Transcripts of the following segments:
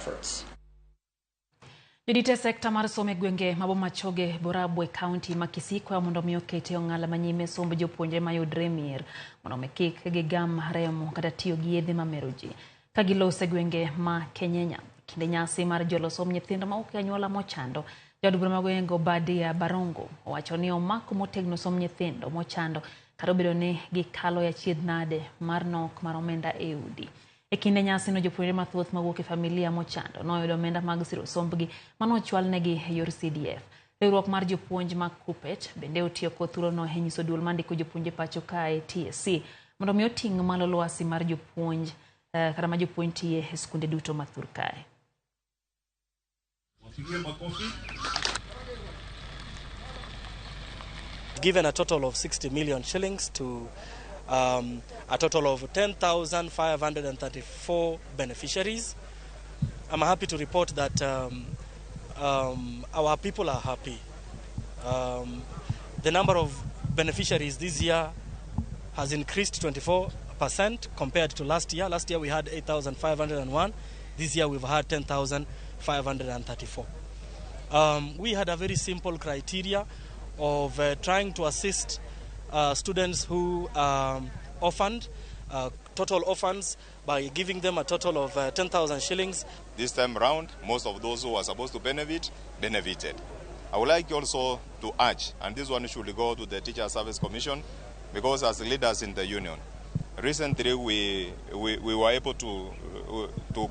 Efforts. Jorit e sekta mar somo e gwenge ma Bomachoge Borabu e kaunti ma Kisii kwayo mondo mi okete ong'ala manyime somb jopuonjre mayudre e mier mondo mi kik gigam remo kata tiyo gi yedhe mamero ji. Ka giloso e gwenge ma Kenyenya kinde nyasi mar jolo somb nyithindo mawuok e anyuola mochando, jaod bura ma gwengego Obadia Barongo owacho ni omako motegno somb nyithindo mochando kata obedo ni gikalo e achiedh nade mar nok mar omenda e udi. E kinde nyasino jopuonjre mathoth mawuok e familia mochando noyudo omenda mag siro sombgi manochwalnegi e yor CDF. Riwruok mar jopuonj mag KUPPET bende otiyo kod thuolono e nyiso duol mandiko jopuonje pacho kae TSC mondo mi oting' malo lwasi mar jopuonj kata ma jopuonj tiye e skunde duto ma thur kae. Wapigie makofi. Given a total of 60 million shillings to a total of 10,534 beneficiaries. I'm happy to report that our people are happy. The number of beneficiaries this year has increased 24% compared to last year. Last year we had 8,501. This year we've had 10,534. We had a very simple criteria of trying to assist students who are orphaned, total orphans, by giving them a total of 10,000 shillings. This time round, most of those who are supposed to benefit, benefited. I would like also to urge, and this one should go to the Teacher Service Commission, because as leaders in the union, recently we were able to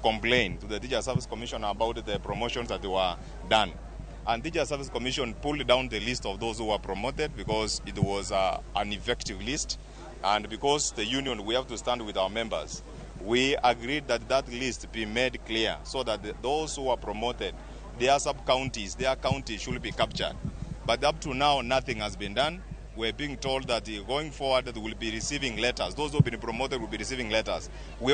complain to the Teacher Service Commission about the promotions that were done. And Teacher Service Commission pulled down the list of those who were promoted because it was an effective list. And because the union, we have to stand with our members, we agreed that that list be made clear so that those who are promoted, their sub-counties, their counties should be captured. But up to now, nothing has been done. We're being told that going forward, that we'll be receiving letters. Those who have been promoted will be receiving letters. We